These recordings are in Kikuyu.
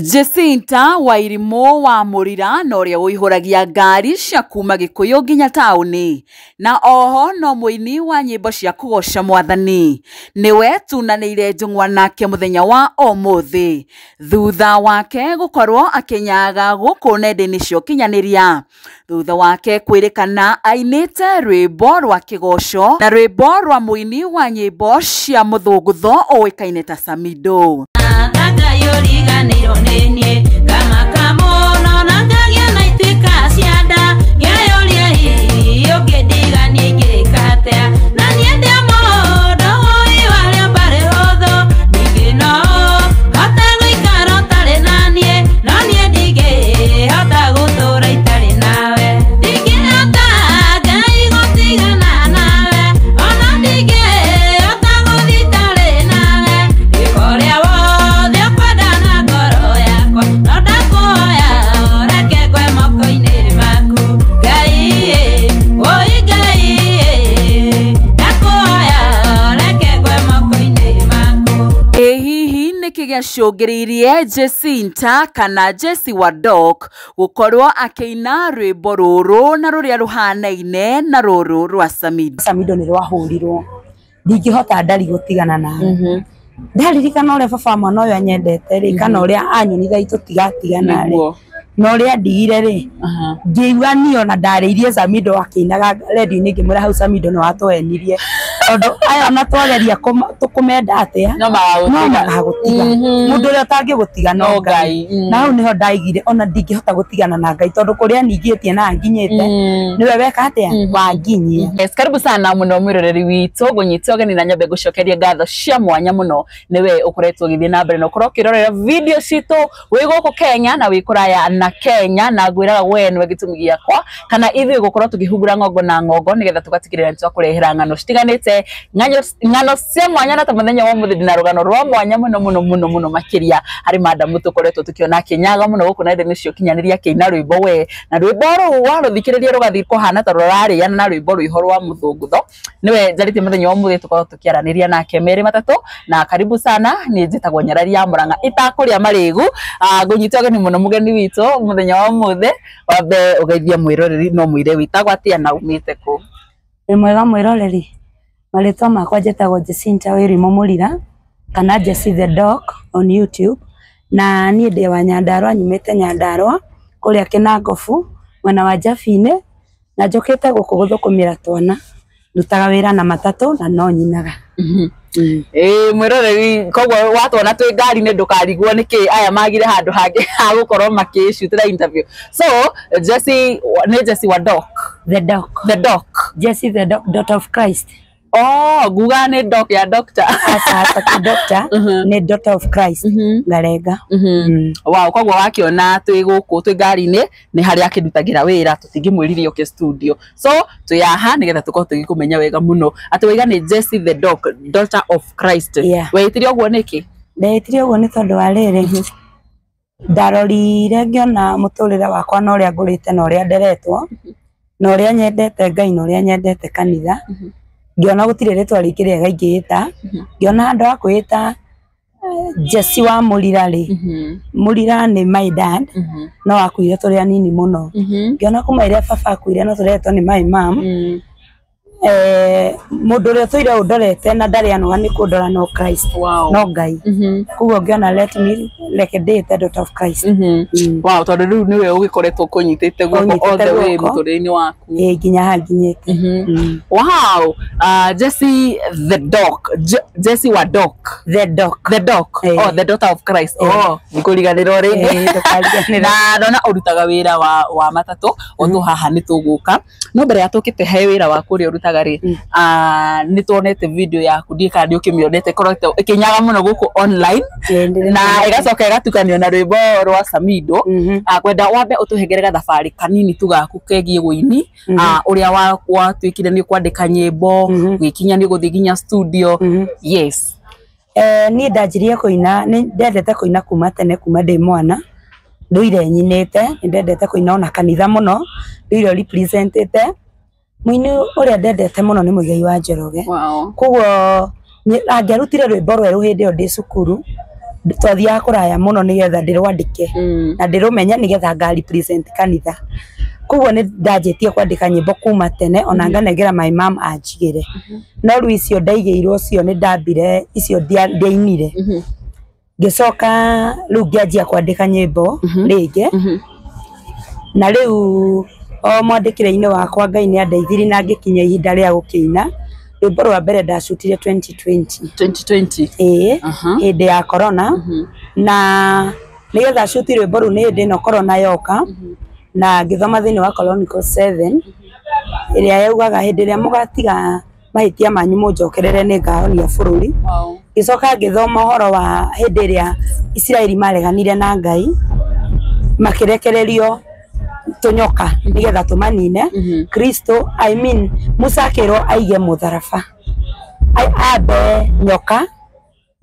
Jacinta Wairimũ wa Mũrira na ũrĩa ũihũragia ngari cia kuma Gĩkũyũ nginya taũni, na oho no mũini wa nyĩmbo cia kũgoca mwathani, nĩwe tunanĩire njũng'wa nake mũthenya wa ũmũthĩ thutha wake gũkorwo akĩnyaga gũkũ nenda-inĩ cia ũkinyanĩria, thutha wake kwĩrĩkana ainĩte rwĩmbo rwa kĩgoco na rwĩmbo rwa mũini wa nyĩmbo cia mũthũngũtho ũĩkaine ta Samido. Gĩacũngĩrĩirie Jacinta kana Jesse wa Doc gũkorwo akĩina rwĩmbo rũrũ na rũrĩa rũhanaine na rũrũ rwa Samido. Samido nĩ rwahũrirwo, ndingĩhota ndari gũtigana nawe. Ndaririkana ũrĩa baba mwana ũyũ anyendete rĩ, kana ũrĩa anyonithagia tũtigatigana rĩ, na ũrĩa ndigire rĩ, ngĩigua niĩ ona ndarĩirie Samido akĩinaga redio-inĩ, ngĩmwĩra hau Samido nĩ watũhenirie, tondũ aya ona twageria kũmenda atĩa no magagũtiga. Mũndũ ũrĩa ũtangĩgũtiga no Ngai. Na hau nĩho ndaigire ona ndingĩhota gũtigana na Ngai, tondũ kũrĩa ningĩtie na nginyĩte nĩwe weka atĩa wanginyia. Yes, karibu sana muno mwiroreri witũ, ngũnyite ũgeni na nyambe ngũcokerie ngatho cia mwanya mũno nĩwe ũkoretwo ũgĩthiĩ na mbere na ũkorwo ũkĩrorera video citũ wĩ gũkũ Kenya na wĩ kũraya na Kenya, na ngwĩraga we nĩwe gĩtũmi gĩakwa kana ithuĩ gũkorwo tũkĩhungura ng'ongo na ng'ongo nĩgetha tũgatigĩrĩra nĩ twakũrehera ng'ano citiganĩte, ng'ano cia mwanya, na ta mũthenya wa ũmũthĩ ndĩna rũgano rwa mwanya mũno mũno mũno mũno makĩria harĩ madamu tũkoretwo tũkĩona akĩnyaga mũno gũkũ nenda-inĩ cia ũkinyanĩria akĩina rwĩmbo we, na rwĩmbo rũu warũthikĩrĩria rũgathiĩ kũhana ta rũrarĩana na rwĩmbo rwĩho rwa mũthũngũtho. Nĩwe njarĩtie mũthenya wa ũmũthĩ tũkorwo tũkĩaranĩria nake merĩ matatũ, na karibu sana. Niĩ njĩtagwo Nyarari ya Mũrang'a itakũrĩa marĩgu. Ngũnyita ũgeni mũno mũgeni witũ mũthenya wa ũmũthĩ, wambe ũgeithie mwĩroreri no mwĩre wĩtagwo atĩa na umĩte kũ. Wĩ mwega mwĩroreri, marĩtwa makwa njĩtagwo Jacinta Wairimũ Mũrira kana Jesse the Dog on YouTube, na niĩ ndĩ wa Nyandarua, nyumĩte Nyandarua kũrĩa Kĩnangobu mwena wa Njabi-inĩ, na njũkĩte gũkũ gũthũkũmĩra twana, ndutaga wĩra na matatũ na no nyinaga. Mwĩroreri, koguo watwona twĩ ngari-inĩ ndũkarigwo nĩkĩ aya magire handũ hangĩ ha gũkorwo makĩcutĩra interview. So Jesse nĩ Jesse wa Doc, the Doc, the Doc, Jesse the Doc, daughter of Christ. Oh, nguga nĩ doc ya doctor. Aca ti doctor, nĩ daughter of Christ ngarenga. Wow, koguo wakiona twĩ gũkũ twĩ ngari-inĩ nĩ harĩa akĩrutagĩra wĩra, tũtingĩmwĩrire oke studio, so twĩ haha nĩgetha tũkorwo tũgĩkũmenya wega mũno atĩ waiga nĩ Jesse the Doc, daughter of Christ. Weitire ũguo nĩkĩ? Ndeitire ũguo nĩ tondũ wa rĩrĩ, ndarorire ngĩona mũtũrĩre wakwa na ũrĩa ngũrĩte na ũrĩa nderetwo na ũrĩa nyendete Ngai na ũrĩa nyendete kanitha, ngĩona gũtirĩ rĩtwa rĩngĩ rĩega ingĩĩta, ngĩona handũ ha kwĩĩta Jesse wa Mũrira rĩ, Mũrira nĩ my dad, no akuire tũrĩ anini mũno, ngĩona kuma rĩrĩa baba akuire no tũretwo nĩ my mom. Mũndũ ũrĩa ũtũire ũndorete na ndarĩ anoga nĩ kũndora no Christ, no Ngai. Koguo ngĩona let me reke ndĩĩte daughter of Christ. Wow, tondũ rĩu nĩwe ũgĩkoretwo kũnyitĩte guoko all the way mũtũrĩre-inĩ waku nginya haha nginyĩte. Wow, Jesse the Doc, Jesse wa Doc, the Doc, the Doc, oh, the daughter of Christ. Oh, nikũriganĩrwo rĩngĩ. Na ndona ũrutaga wĩra wa matatũ, ũtũ haha nĩ tũgũka, no mbere ya tũkĩte he wĩra waku ũrĩa ũrutaga rĩ, nĩ tuonete video yaku, ndiĩ kana nĩ ũkĩmĩonete, ĩkoretwo ĩkĩnyaga mũno gũkũ online na ĩgacoka ĩgatukanio na rwĩmbo rwa Samido. Kwenda wambe ũtũhengere gathabarĩ kanini tu gaku kegiĩ wũini, ũrĩa watuĩkire nĩ ũkwandĩka nyĩmbo, ũgĩkinya nĩ ũgũthiĩ nginya studio. Yes. Niĩ ndanjirie kũina, nĩ ndendete kũina kuma tene, kuma ndĩ mwana, ndũire nyinĩte, nĩ ndendete kũina ona kanitha mũno, ndũire representĩte. Mũini ũrĩa ndendete mũno nĩ Muigai wa Njoroge. Koguo angĩarutire rwĩmbo rwerũ hĩndĩ ĩyo ndĩ cukuru, Twathiaga kũraya mũno nĩgetha ndĩrwandĩke na ndĩrũmenye nĩgetha nga represent kanitha. Koguo nĩ ndanjĩtie kwandĩka nyĩmbo kuma tene ona nganengera my mom anjigĩre. No rĩu icio ndaigĩirwo cio nĩ ndambire icio ndiainire. Ngĩcoka rĩu ngĩanjia kwandĩka nyĩmbo rĩngĩ. Na rĩu o mwandĩkĩre-inĩ wakwa Ngai nĩ andeithirie na ngĩkinya ihinda rĩa gũkĩina. Rwĩmbo rwa mbere ndacutire 2020. 2020. Ĩĩ, hĩndĩ ya corona. Na nĩgetha cuti rwĩmbo rũu nĩ hĩndĩ ĩno corona yoka. Na ngĩthoma thĩinĩ wa Chronicles 7 ĩrĩa yaugaga hĩndĩ ĩrĩa mũgatiga mahĩtia manyu mũnjokerere nĩ ngahonia bũrũri. Ngĩcoka ngĩthoma ũhoro wa hĩndĩ ĩrĩa Isiraeli mareganire na Ngai makĩrekererio tũnyoka nĩgetha tũmanine. Kristo, I mean Musa akĩrwo aige mũtharaba, ambe nyoka.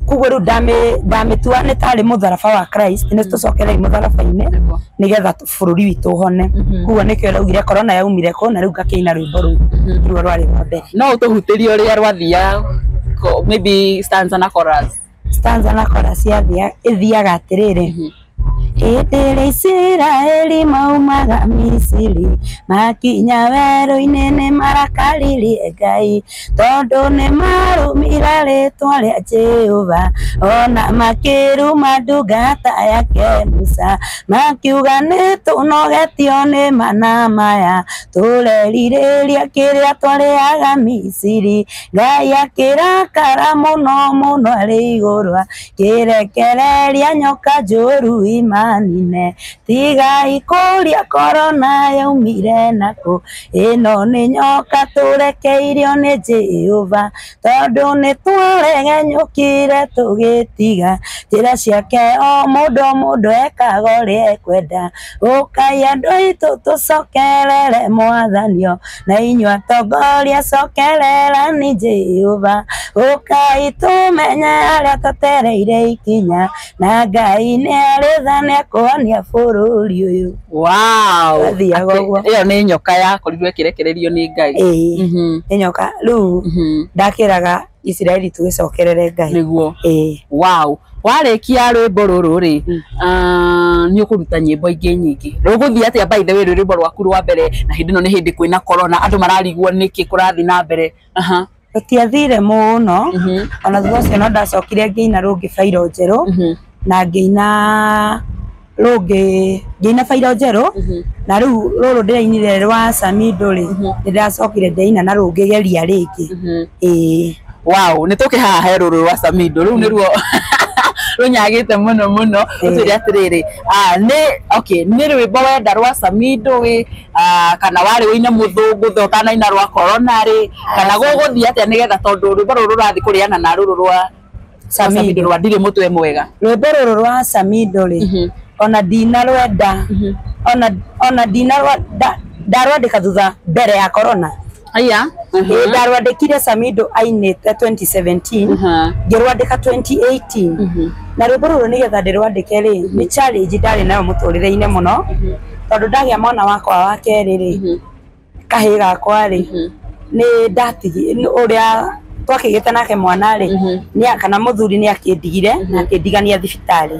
Koguo rĩu ndamĩtua nĩ tarĩ mũtharaba wa Christ, nĩ tũcokerei mũtharaba-inĩ nĩgetha bũrũri witũ ũhone. Koguo nĩkĩo raugire corona yaumire kũ, na rĩu ngakĩina rwĩmbo rũu ruo rwarĩ rwa mbere. No ũtũhutĩrie ũrĩa rwathiaga, maybe stanza na chorus. Stanza na chorus ĩthiaga atĩrĩrĩ. Hĩndĩ ĩrĩa Isiraeli maumaga Misiri makinya werũ-inĩ nĩ marakaririe Ngai tondũ nĩ marũmire rĩtwa rĩa Jehova ona makĩruma ndungata yake Musa makiuga nĩ tũnogetio nĩ mana maya tũrerirĩria kĩrĩa twarĩaga Misiri. Ngai akĩrakara mũno mũno arĩ igũrũ akĩrekereria nyoka njũru imanine. Tigai kũria korona yaumire nakũ, ĩno nĩ nyoka tũrekeirio nĩ Jehova tondũ nĩ twaregenyũkire tũgĩtiga njĩra ciake o mũndũ o mũndũ ekaga ũrĩa ekwenda. Ũkai andũ aitũ tũcokerere Mwathani na inyuĩ atongoria cokererani Jehova. Ũkai tũmenye arĩa tũtereire ikinya na Ngai nĩ arĩ tha nĩ ekũhonia bũrũri ũyũ. Wow. Athiaga ũguo. Ĩyo nĩ nyoka yakorirwo ĩkĩrekererio nĩ Ngai. Ĩĩ, nĩ nyoka. Rĩu ndakĩraga Isiraeli tũgĩcokerere Ngai. Nĩguo. Ĩĩ. Wow. Warĩkia rwĩmbo rũrũ rĩ, nĩ ũkũruta nyĩmbo ingĩ nyingĩ. Rũgũthiĩ atĩa by the way rwĩmbo rwaku rwa mbere, na hĩndĩ ĩno nĩ hĩndĩ kwĩna corona, andũ mararigwo nĩkĩ kũrathiĩ na mbere. Rũtiathire mũno. Ona thutha ũcio no ndacokire ngĩina rũngĩ bairo njerũ, na ngĩina rũngĩ ngĩina bairo njerũ, na rĩu rũrũ ndĩrainire rwa Samido rĩ, nĩ ndacokire ndĩraina na rũngĩ geria rĩngĩ. Ĩĩ. Wow, nĩ tũke haha he rũrũ rwa Samido rũu nĩruo rũnyagĩte mũno mũno. Ũtwĩre atĩrĩrĩ, nĩ okay, nĩ rwĩmbo wenda rwa Samido ĩ, kana warĩ ũine mũthũngũ tho ũtanaina rwa corona rĩ, kana gũgũthiĩ atĩa nĩgetha tondũ rwĩmbo rũrũ rũrathiĩ kũrĩana na rũrũ rwa Samido rwa ndirĩ mũtwe mwega. Rwĩmbo rũrũ rwa Samido rĩ, ona ndinarwenda, ona ndinarwenda, ndarwandĩka thutha mbere ya corona. Aya. Ndarwandĩkire Samido ainĩte 2017, ngĩrwandĩka 2018. Na rwĩmbo rũrũ nĩgetha ndĩrwandĩke rĩ, nĩ challenge ndarĩ nayo mũtũrĩre-inĩ mũno, tondũ ndagĩa mwana wakwa wa kerĩ rĩ, kahĩĩ gakwa rĩ, nĩ ndatigi ũrĩa twakĩgĩte nake mwana rĩ, kana mũthuri nĩ akĩndigire na akĩndigania thibitarĩ.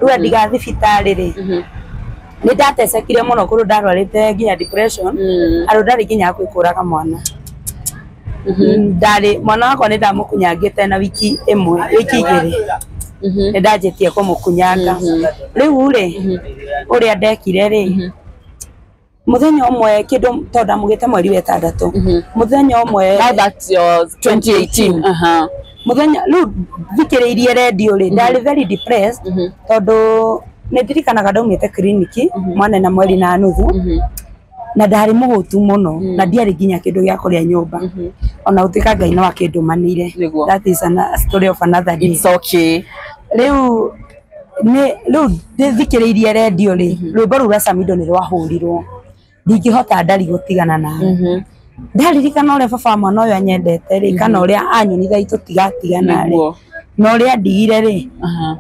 Rĩu andiga thibitarĩ rĩ, nĩ ndatecekire mũno kũrũ ndarwarĩte nginya depression, andũ ndarĩ nginya kwĩkũraga mwana. Ndarĩ mwana wakwa nĩ ndamũkunyangĩte na wiki ĩmwe, wiki igĩrĩ. Nĩ ndanjĩtie kũmũkunyanga. Rĩu rĩ, ũrĩa ndekire rĩ, mũthenya ũmwe kĩndũ tondũ ndamũgĩte mweri wa ĩtandatũ, mũthenya ũmwe Now that's your 2018. Mũthenya rĩu thikĩrĩirie redio rĩ, ndarĩ very depressed tondũ nĩ ndirikanaga ndaumĩte kiriniki mwana na mweri na nuthu, na ndarĩ mũhũtu mũno na ndiarĩ nginya kĩndũ gĩa kũrĩa nyũmba. Ona gũtuĩka Ngai no akĩndũmanĩire. That is a story of another day. It's okay. Rĩu nĩ rĩu thikĩrĩirie redio rĩ, rwĩmbo rũu rwa Samido nĩ rwahũrirwo. Ndingĩhota ndari gũtigana nawe. Ndaririkana ũrĩa baba wa mwana ũyũ anyendete rĩ, kana ũrĩa anyonithagia tũtigatigana rĩ, na ũrĩa andigire rĩ,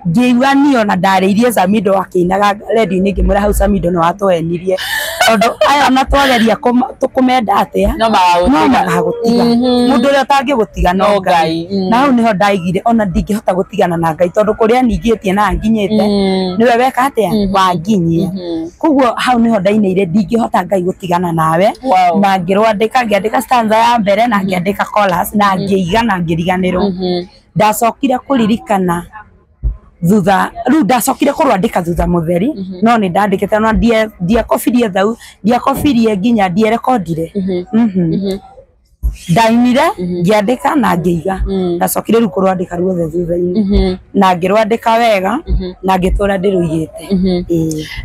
ngĩigua niĩ ona ndarĩirie Samido akĩinaga redio-inĩ ngĩmwĩra hau Samido nĩ watũhenirie. Tondu aya ona twageria tukumenda atia no magagutiga mundu uria utangigutiga no Ngai. Na hau niho ndaigire ona ndingihota gutigana na Ngai tondu kuria ningitie na nginyite niwe weka atia wanginyia. Koguo hau niho ndainire ndingihota Ngai gutigana nawe. Na ngirwandika ngiandika stanza ya mbere na ngiandika chorus na ngiiga na ngiriganirwo. Ndacokire kuririkana thutha riu ndacokire kurwandika thutha mutheri no ni ndandikite no ndiakobirie thau ndiakobirie nginya ndierekondire. Ndainire ngiandika na ngiiga. Ndacokire riu kurwandika ruothe thutha-ini na ngirwandika wega na ngitura ndiruigite.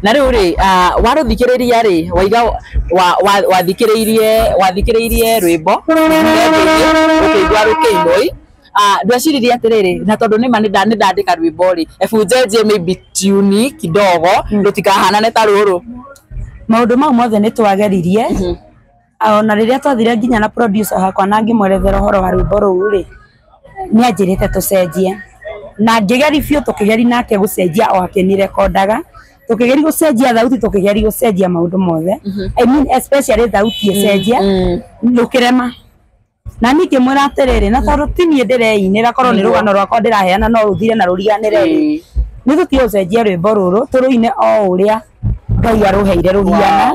Na riu ri waruthikiriria ri waiga wathikiriirie rwimbo ukiigua rukiinoi ndweciririe atiriri na tondu nima ni ndandika rwimbo ri ebunjenjie maybe tune kidogo rutikahanane ta ruru. Maundu mau mothe ni twageririe ona riria twathire nginya na producer hakwa na ngimwerethera uhoro wa rwimbo ruu ri ni anjirite tucenjie na ngigeri biũ tukigeri nake gucenjia o akinirekondaga tukigeri gucenjia thauti tukigeri gucenjia maundu mothe. I mean especially thauti icenjia rukirema. Na ningĩ mwĩra atĩrĩrĩ na tondũ ti niĩ ndĩreinĩra korwo nĩ rũgano rwakwa ndĩraheana no rũthire na rũriganĩre rĩ nĩ tũtige gũcenjia rwĩmbo rũrũ tũrũine o ũrĩa Ngai arũheire rũhiana.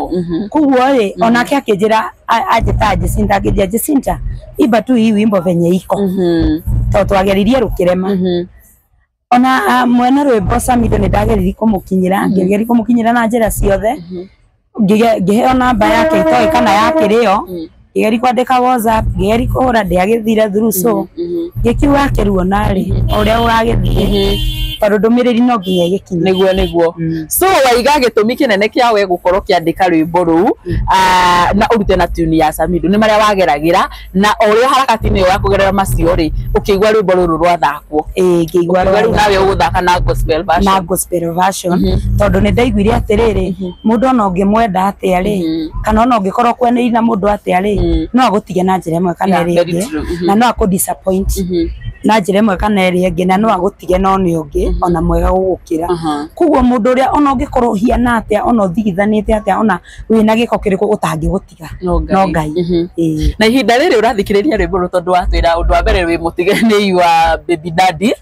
Koguo rĩ onake akĩnjĩra anjĩta Jacinta akĩnjĩra Jacinta imba tu hii wimbo venye iko tondũ twageririe rũkĩrema. Ona mwene rwĩmbo Samido nĩ ndageririe kũmũkinyĩra ngĩgeria kũmũkinyĩra na njĩra ciothe ngĩheo namba yake itoĩ kana yakĩrĩo ngĩgeria kwandĩka WhatsApp ngĩgeria kũhũra ndĩagĩthire through so ngĩkiuga akĩruona rĩ ũrĩa ũragĩthiĩ tondũ ndũmĩrĩri no nginya ĩgĩkinye. Nĩguo nĩguo. So waiga gĩtũmi kĩnene kĩa we gũkorwo kĩandĩka rwĩmbo rũu na ũrute na tune ya Samido nĩ marĩa wageragĩra na ũrĩa harakati-inĩ ya kũgerera macio rĩ ũkĩigua rwĩmbo rũrũ rwathakwo. Ĩĩ ngĩigua rĩu nawe ũgũthaka na gospel version. Na gospel version tondũ nĩ ndaiguire atĩrĩrĩ mũndũ ona ũngĩmwenda atĩa rĩ kana ona ũngĩkorwo kwenĩire na mũndũ atĩa rĩ no agũtige na njĩra ĩmwe kana ĩrĩa ĩngĩ na no akũ disappoint na njĩra ĩmwe kana ĩrĩa ĩngĩ na no agũtige no nĩ ũngĩ ona mwega gũgũkĩra. Koguo mũndũ ũrĩa ona ũngĩkorwo ũhiana atĩa ona ũthigithanĩte atĩa ona wĩna gĩko kĩrĩkũ ũtangĩgũtiga no Ngai. Na ihinda rĩrĩ ũrathikĩrĩria rwĩmbo rũrũ tondũ watwĩra ũndũ wa mbere wĩ mũtige nĩ wa baby daddy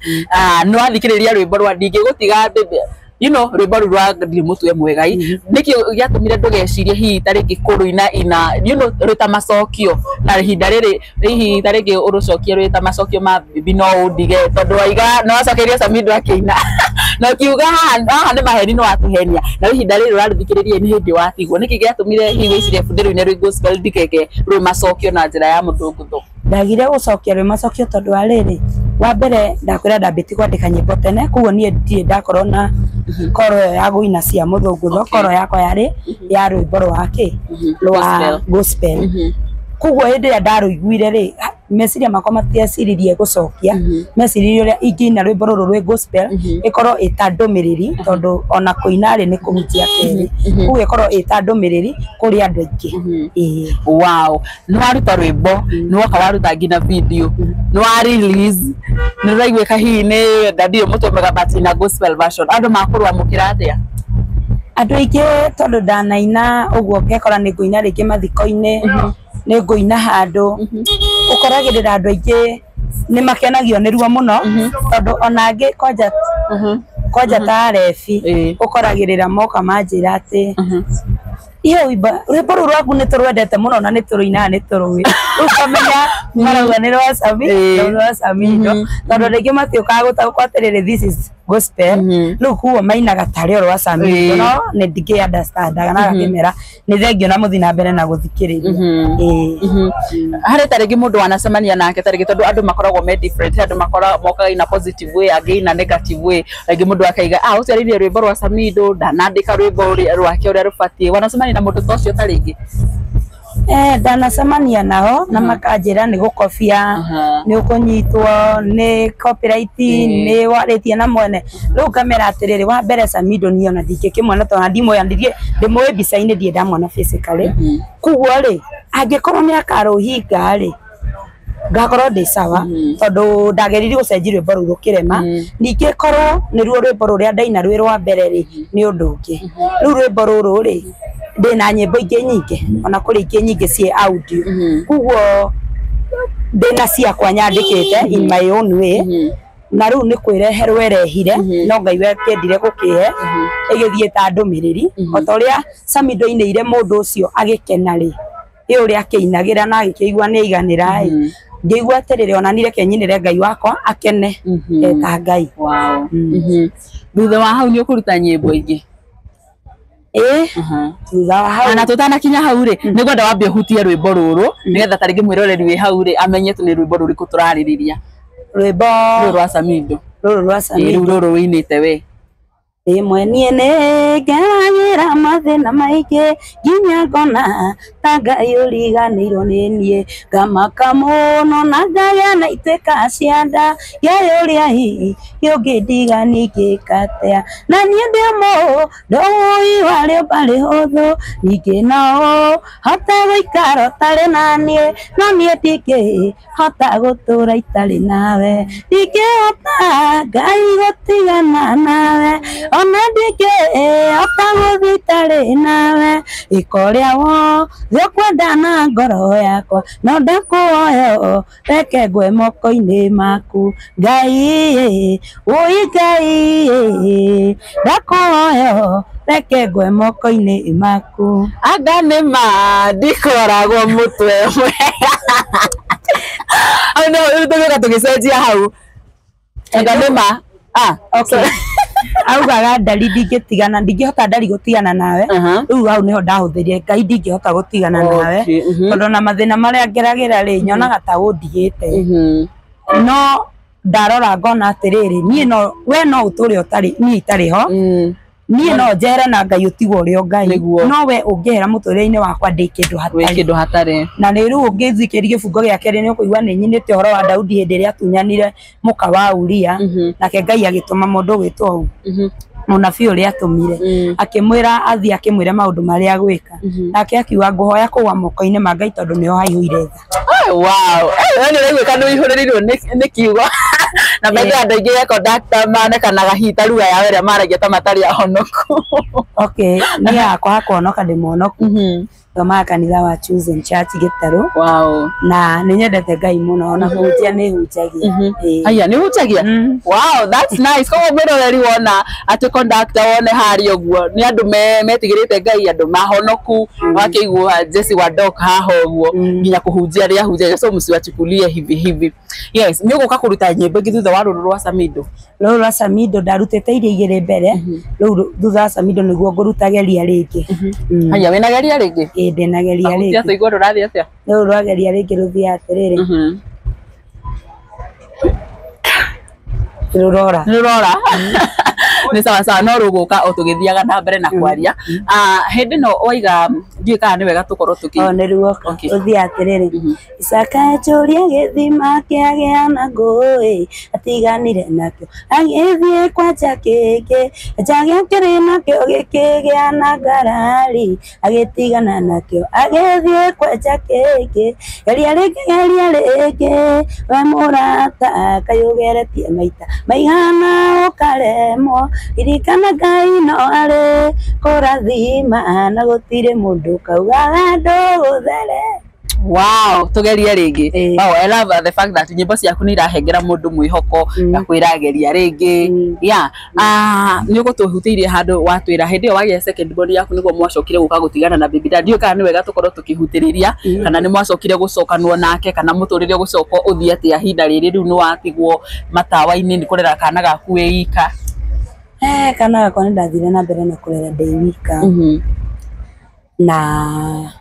nĩ wathikĩrĩria rwĩmbo rwa ndingĩgũtiga baby you know rwĩmbo rũu rwa ndirĩ mũtwe mwegai nĩkĩ gĩatũmire ndũgecirie hihi ta rĩngĩ kũrũina ina you know rwĩta macokio na ihinda rĩrĩ hihi ta rĩngĩ ũrũcokie rwĩta macokio ma bibi no ũndige tondũ waiga no wacokeria Samido akĩina na ũkiuga haha nĩ maheni no watũhenia na ihinda rĩrĩ ũrarũthikĩrĩria nĩ hĩndĩ watigwo nĩkĩ gĩatũmire hihi wĩcirie bundĩ rũine rwĩ gospel ndikeke rwĩ macokio na njĩra ya mũthũngũthũ? Ndagire gũcokia rwĩ macokio tondũ wa rĩrĩ wa mbere ndakwĩra ndambĩtie kwandĩka nyĩmbo tene koguo niĩ ndirĩ ndakorwo na koro ĩyo ya gũina cia mũthũngũtho koro yakwa yarĩ ya rwĩmbo rwa kĩ rwa gospel. Koguo hĩndĩ ĩrĩa ndarũiguire rĩ meciria makwa matieciririe gũcokia meciririe ũrĩa ingĩina rwĩmbo rũrũ rwĩ gospel ĩkorwo ĩta ndũmĩrĩri tondũ ona kũina rĩ nĩ kũhutia kerĩ koguo ĩkorwo ĩta ndũmĩrĩri kũrĩ andũ aingĩ. Wow, nĩ waruta rwĩmbo nĩ woka waruta nginya video nĩ wa release nĩ ũraiguĩka hihi nĩ ndandirĩ mũtwe mwega but na gospel version andũ makũrwamũkĩra atĩa? Andũ aingĩ tondũ ndanaina ũguo ngekora nĩ ngũina rĩngĩ mathiko-inĩ nĩ ngũina handũ ũkoragĩrĩra andũ aingĩ nĩ makenagio nĩ ruo mũno tondũ ona angĩ kwanja ta rebi ũkoragĩrĩra moka manjĩra atĩ iyo rwĩmbo rũrũ rwaku nĩ tũrwendete mũno na nĩ tũrũinaga nĩ tũrũĩ rĩu ũkamenya marauga nĩ rwa rwa Samido tondũ rĩngĩ matiũkaga gũtaũkwo atĩrĩrĩ this is gospel rĩu kuo mainaga tarĩ o rwa Samido no nĩ ndingĩ understandaga na ngakĩmera nĩ thengio na mũthiĩ na mbere na gũthikĩrĩria. Harĩ ta rĩngĩ mũndũ wanacemania nake ta rĩngĩ tondũ andũ makoragwo me different andũ mokaga in a positive way angĩ in a negative way rĩngĩ mũndũ akaiga ũcio arĩirie rwĩmbo rwa Samido ndanandĩka rwĩmbo rwake ũrĩa rũbatiĩ wanacemania na mũndũ ta ũcio ta rĩngĩ? Ndanacemania nao na makanjĩra nĩ gũkobia nĩ ũkũnyitwo nĩ copyright nĩ warĩtie na mwene rĩu ngamera atĩrĩrĩ wa mbere Samido niĩ ona ndingĩkĩmuona tondũ ndimũĩ ndĩmũĩ mbica-inĩ ndirĩ ndamuona physically koguo rĩ angĩkorwo nĩ akarũhinga rĩ ngakorwo ndĩ sawa tondu ndageririe gucenjia rwimbo rũu rũkĩrema ningĩ korwo nĩruo rwimbo rũrĩa ndaina rwĩ rwa mbere rĩ nĩ ũndũ ũngĩ rĩu rwimbo rũrũ rĩ Ndĩna nyĩmbo ingĩ nyingĩ ona kũrĩ ingĩ nyingĩ ciĩ audio. Koguo ndĩna ciakwa nyandĩkĩte in my own way. Na rĩu nĩ kwĩreherwo ĩrehire no Ngai we akĩendire gũkĩhe ĩgĩthiĩ ta ndũmĩrĩri o ta ũrĩa Samido ainĩire mũndũ ũcio agĩkena rĩ, ĩ ũrĩa akĩinagĩra na agĩkĩigua nĩ aiganĩra ĩ, ngĩigua atĩrĩrĩ ona niĩ reke nyinĩre Ngai wakwa akene eta Ngai. Wow. Thutha wa hau nĩ ũkũruta nyĩmbo ingĩ? Ĩ, thutha wa hau na tutanakinya hau rĩ, nĩngwenda wambe ũhutie rwĩmbo rũrũ nĩgetha ta rĩngĩ mwĩroreri wĩ hau rĩ amenye tu nĩ rwĩmbo rũrĩkũ tũrarĩrĩria. Rwĩmbo rũrũ rwa Samido. Rũrũ rwa Samido. Rĩu rũrũ wĩinĩte we. Rĩmwe niĩ nĩ ngeragĩra mathĩna maingĩ nginya ngona ta Ngai ũriganĩirwo nĩ niĩ, ngamaka mũno na ngagĩa na ituĩka cia nda, ngeyũria hihi ũngĩndiga ningĩka atĩa, na niĩ ndĩ mũndũ ũĩ wa rĩũmba rĩhũthũ, ningĩ no ũhote gũikara ũtarĩ na niĩ, no niĩ ndingĩhota gũtũra itarĩ nawe, ndingĩhota Ngai gũtigana nawe, ona ndingĩhota gũthiĩ itarĩ nawe, ĩka ũrĩa wothe ũkwenda na ngoro yakwa, no ndakuoya reke ngwe moko-inĩ maku, Ngai ũi Ngai ndakuoya reke ngwe moko-inĩ maku. Anga nĩ ma ndikoragwo mũtwe mwega. Au no rĩu tũgĩũka tũgĩcenjia hau. Anga nĩ ma. Ah, okay. Augaga ndari ndingĩtigana, ndingĩhota ndari gũtigana nawe. Rĩu hau nĩho ndahũthĩrire Ngai ndingĩhota gũtigana nawe, tondũ na mathĩna marĩa ngeragĩra rĩ nyonaga ta ũndigĩte. No ndarora ngona atĩrĩrĩ, niĩ no we no ũtũre ũtarĩ niĩ itarĩ ho, niĩ no njere na Ngai ũtigwo ũrĩ o Ngai, no we ũngĩhera mũtũrĩre-inĩ wakwa ndĩ kĩndũ hatarĩ. Na nĩ rĩu ũngĩthikĩria gĩbungo gĩa kerĩ nĩ ũkũigua nĩ nyinĩte ũhoro wa Daudi hĩndĩ ĩrĩa atunyanire mũka wa Uria, nake Ngai agĩtũma mũndũ ũgwĩtwo mũnabii ũrĩa atũmire akĩmwĩra athiĩ akĩmwĩre maũndũ marĩa agwĩka, nake akiuga ngũhoya kũgwa moko-inĩ ma Ngai tondũ nĩho haihũire tha. Wow, we nĩ ũraiguĩka nĩ ũihũrĩrĩirwo nĩ kiugo. Na maitho andũ aingĩ conductor manekanaga hihi ta lugha yao ĩrĩa maragia ta matarĩ ahonoku. Okay, niĩ hakwa hakuhonoka ndĩ mũhonoku. Thomaga kanitha wa Chosen Church Gĩtarũ. Wow. Na nĩ nyendete Ngai mũno ona kũhunjia nĩ hunjagia. Aya nĩ hunjagia? Wow, that's nice. Koguo mwĩroreri wona atĩ conductor wone harĩa ũguo nĩ andũ metigĩrĩte Ngai, andũ mahonoku, wakĩigua Jesse wa Doc haha ũguo nginya kũhunjia rĩa hunjagia, so msiwachukulie hivi hivi. Yes, nĩ ũgũka kũruta nyĩmbo ingĩ thutha wa rũrũ rwa Samido? Rũrũ rwa Samido ndarutĩte iria igĩrĩ mbere, rĩu thutha wa Samido nĩguo ngũruta geria rĩngĩ. Haya, wĩna geria rĩngĩ? Ĩĩ, ndĩna geria rĩngĩ. Tũigue rũrathiĩ atĩa? Rũrũ rwa geria rĩngĩ rũthiaga atĩrĩrĩ. Rũrora. Rũrora. Nĩ sawa sawa, no rũgũka o tũgĩthiaga na mbere na kwaria. Hĩndĩ ĩno waiga ndiũĩ kana nĩ wega tũkorwo tũkĩ O nĩ ruoka. Rũthiaga atĩrĩrĩ. Isaka enjũria gĩthima kĩagĩa na ngũĩ, atiganire nakĩo agĩthiĩ kwanja kĩngĩ, nja kĩrĩ nakĩo gĩkĩgĩa na ngarari, agĩtigana nakĩo agĩthiĩ kwanja kĩngĩ, geria rĩngĩ geria rĩngĩ, we mũrata kaĩ ũgeretie maita maigana ũkaremwo, ririkana Ngai no arĩ kũrathima na gũtirĩ mũndũ kaugaga ndũgũthere. Wow, tugerie rĩngĩ. Wow, I love the fact that nyĩmbo ciaku nĩ irahengera mũndũ mwĩhoko na kwĩrageria rĩngĩ. Yeah, nĩ ũgũtũhutĩirie handũ watwĩra hĩndĩ ĩyo wagĩa second born yaku nĩguo mwacokire gũka gũtigana na baby daddy. Ndiũĩ kana nĩ wega tũkorwo tũkĩhutĩrĩria kana nĩ mwacokire gũcokanwo nake kana mũtũrĩre ũgũcoka ũthiĩ atĩa ihinda rĩrĩ rĩu nĩ watigwo matawa-inĩ nĩ kũrera kana gaku wĩ ika. Kana gakwa nĩ ndathire na mbere na kũrera ndĩ wika. Na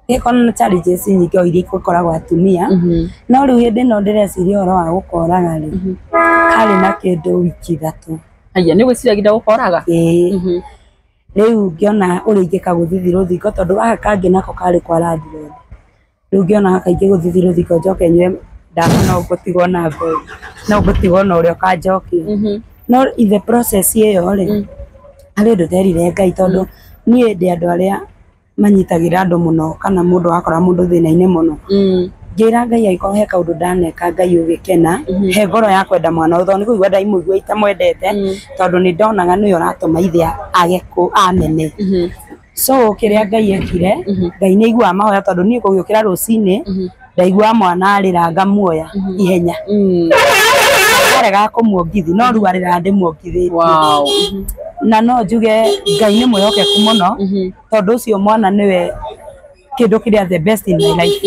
gĩkorwo na challenges nyingĩ o iria ikoragwo atumia, no rĩu hĩndĩ ĩno ndĩreciria ũhoro wa gũkoraga rĩ, karĩ na kĩndũ wiki ithatũ. Aya, nĩ ũgwĩciragia gũkoraga? Ĩĩ. Rĩu ngĩona ũrĩa ingĩka gũthithi rũthingo tondũ gaka kangĩ nako karĩ kwa landlord. Rĩu ngĩona gaka ingĩgũthithi rũthingo njoke nyue ndawa no ngũtigwo na mbeũ, no ngũtigwo na ũrĩa ũkanjokia. No in the process ĩyo rĩ, harĩ ũndũ nderire Ngai tondũ niĩ ndĩ andũ arĩa manyitagĩra andũ mũno kana mũndũ akora mũndũ thĩna-inĩ mũno. Ngĩra Ngai angĩkorwo he kaũndũ ndaneka Ngai ũgĩkena, he ngoro ya kwenda mwana ũyũ tondũ nĩ kũigua ndaimũigua itamwendete, tondũ nĩ ndonaga nĩwe ũratũma ithe age amene. So kĩrĩa Ngai ekire, Ngai nĩ aiguaga mahoya tondũ niĩ kũgĩũkĩra rũcinĩ ndaigua mwana arĩra ngamuoya ihenya. Ndarega kũmuongithi no rĩu arĩra ndĩmuongithĩtie. Wow. Na no njuge Ngai nĩ mwĩhokeku mũno tondũ ũcio mwana nĩwe kĩndũ kĩrĩa the best in my life.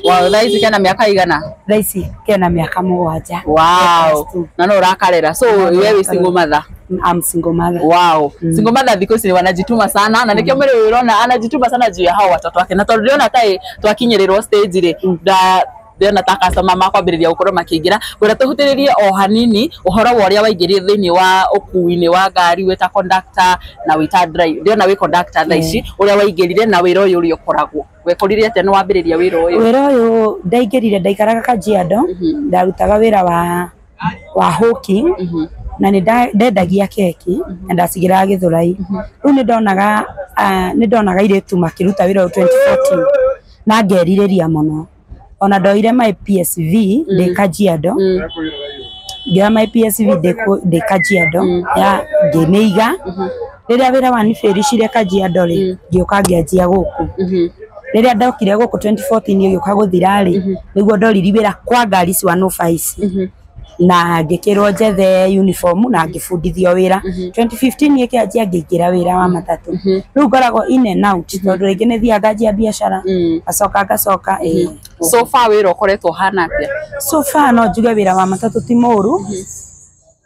Wow, thaa ici kena mĩaka igana? Thaa ici kena mĩaka 7. Wow. Na no ũrakarera. So wewe wĩ single mother? I'm single mother. Wow. Single mother thikũ ici wanajituma sana na nĩkĩo mwĩrĩ ũrona anajituma sana juu ya hao watoto wake na tondũ ndĩrona ta twakinyĩrĩrwo stage rĩ nda ndĩrona ta customer makwambĩrĩria gũkorwo makĩingĩra. Ngwenda tũhutĩrĩrie o hanini ũhoro wa ũrĩa waingĩrire thĩinĩ wa ũkui-inĩ wa ngari wĩ ta conductor na wĩ ta driver. Ndĩrona wĩ conductor thaa ici, ũrĩa waingĩrire na wĩra ũyũ ũrĩa ũkoragwo. Wekorire atĩa nĩ wambĩrĩria wĩra ũyũ? Wĩra ũyũ ndaingĩrire ndaikaraga Kajiado, ndarutaga wĩra wa hawking na nĩ ndendagia keki na ndacigĩraga Gĩthũrai. Rĩu nĩ ndonaga airĩtu makĩruta wĩra ũyũ 2014 na ngerirĩria mũno. Ona ndoire my PSV ndĩ Kajiado, ngĩoya my PSV ndĩ Kajiado ya ngĩmĩiga. Rĩrĩa wĩra wanibĩricire Kajiado rĩ, ngĩũka ngĩanjia gũkũ. Rĩrĩa ndokire gũkũ 2014 ĩgĩũka gũthira rĩ, nĩguo ndoriri wĩra kwa ngari cia 105 na ngĩkĩrwo njethe uniform na ngĩbundithio wĩra. 2015 ĩkĩanjia ngĩingĩra wĩra wa matatũ. Rĩu ngoragwo in and out tondũ rĩngĩ nĩ thiaga nganjia biacara ngacoka ngacoka. So far wĩra ũkoretwo ũhana atĩa? So far no njuge wĩra wa matatũ ti mũru,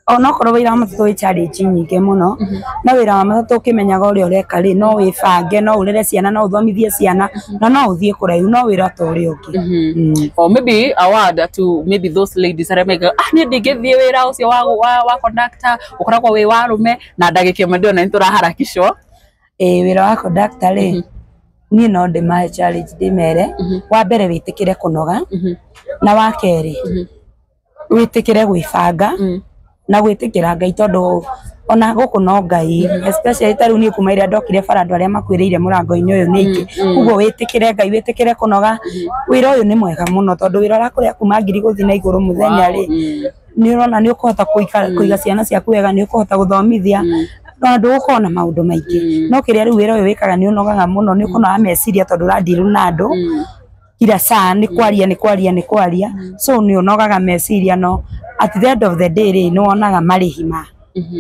onokorwo wĩra wa matatũ wĩ challenge nyingĩ mũno, no wĩra wa matatũ ũkĩmenyaga ũrĩa ũreka rĩ, no wĩbange, no ũrere ciana, no ũthomithie ciana, na no ũthiĩ kũraihu, no wĩra ta ũrĩa ũngĩ. Or maybe a word to maybe those ladies arĩa maigaga ah niĩ ndingĩthiĩ wĩra ũcio wa conductor ũkoragwo wĩ wa arũme na ndagĩka ĩmwe ndĩrona nĩ tũraharakishwo. Wĩra wa conductor rĩ, niĩ no ndĩmahe challenge ndĩmere, wa mbere wĩtĩkĩre kũnoga, na wa kerĩ wĩtĩkĩre gwĩbanga na gwĩtĩkĩra Ngai tondũ ona gũkũ no Ngai, especially ta rĩu niĩ kuma ĩrĩa ndokire bara andũ arĩa makuĩrĩire mũrango-inĩ ũyũ nĩ aingĩ. Koguo wĩtĩkĩre Ngai, wĩtĩkĩre kũnoga. Wĩra ũyũ nĩ mwega mũno tondũ wĩra ũrakũrĩa kuma 1000 gũthiĩ na igũrũ mũthenya rĩ, nĩ ũrona nĩ ũkũhota kũiga ciana ciaku wega, nĩ ũkũhota gũthomithia na ndũgũkorwo na maũndũ maingĩ. No kĩrĩa rĩu wĩra ũyũ wĩkaga nĩ ũnogaga mũno, nĩ ũkonoga meciria tondũ ũrandiru na andũ kila saa, nĩ kwaria nĩ kwaria nĩ kwaria, so nĩ ũnogaga meciria, no at the end of the day rĩ, nĩ wonaga marĩhi ma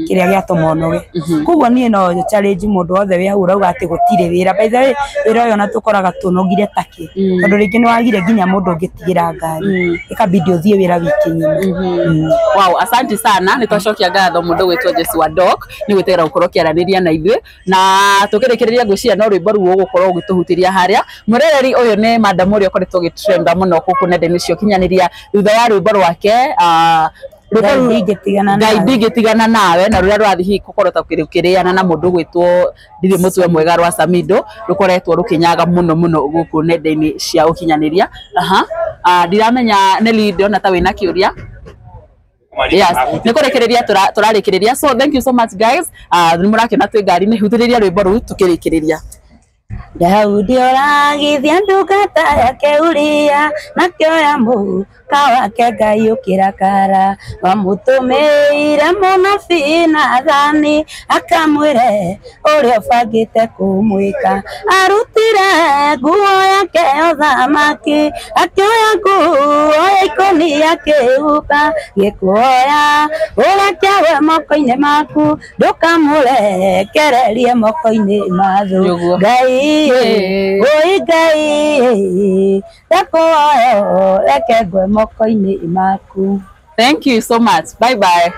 kĩrĩa gĩatũma ũnoge. Koguo niĩ no challenge mũndũ wothe wĩ hau ũrauga atĩ gũtirĩ wĩra. By the way, wĩra ũyũ ona tũkoraga tũnogire takĩ, tondũ rĩngĩ nĩ wagire nginya mũndũ ũngĩtigĩra ngari, ĩkabidi ũthiĩ wĩra wiki ng'ima. Wow, asante sana. Nĩ twacokia ngatho mũndũ gwĩtwo Jesse wa Doc nĩ gwĩtĩkĩra gũkorwo ũkĩaranĩria na ithuĩ, na tũkĩrĩkĩrĩria ngwĩciria no rwĩmbo rũu ũgũkorwo ũgĩtũhutĩria harĩa. Mwĩroreri ũyũ nĩ madam ũrĩa ũkoretwo ũgĩtrenda mũno gũkũ nenda-inĩ cia ũkinyanĩria thutha wa rwĩmbo rwake Ngai ndingĩtigana Ngai nawe. ndingĩtigana nawe, na rũrĩa rũrathiĩ hihi gũkorwo ta rũkĩrĩana na mũndũ ũgwĩtwo ndirĩ mũtwe mwega rwa Samido, rũkoretwo rũkĩnyaga mũno mũno gũkũ nenda-inĩ cia ũkinyanĩria. Aha. Ndiramenya Nelly, ndĩrona ta wĩna kĩũria. Yes, nĩ kũrĩkĩrĩria tũrarĩkĩrĩria. So thank you so much guys. Nĩ mũrakĩona twĩ ngari-inĩ, hutĩrĩria rwĩmbo rũu tũkĩrĩkĩrĩria. Daudi oragithia ndungata yake Uria, nakĩoya mũka wake Ngai ũkĩrakara, wamũtũmĩire mũnabii Nathani akamwĩre ũrĩa ũbangĩte kũmwĩka. Arutire nguo yake ya ũthamaki, akĩoya nguo ya ikũnia akĩhumba, gĩkuoya ũreke we moko-inĩ maku, ndũkamũrekererie moko-inĩ ma thũ. Nĩguo. Ngai oi Ngai ndakuoya ũreke ngwe moko-inĩ maku. Thank you so much. Bye bye.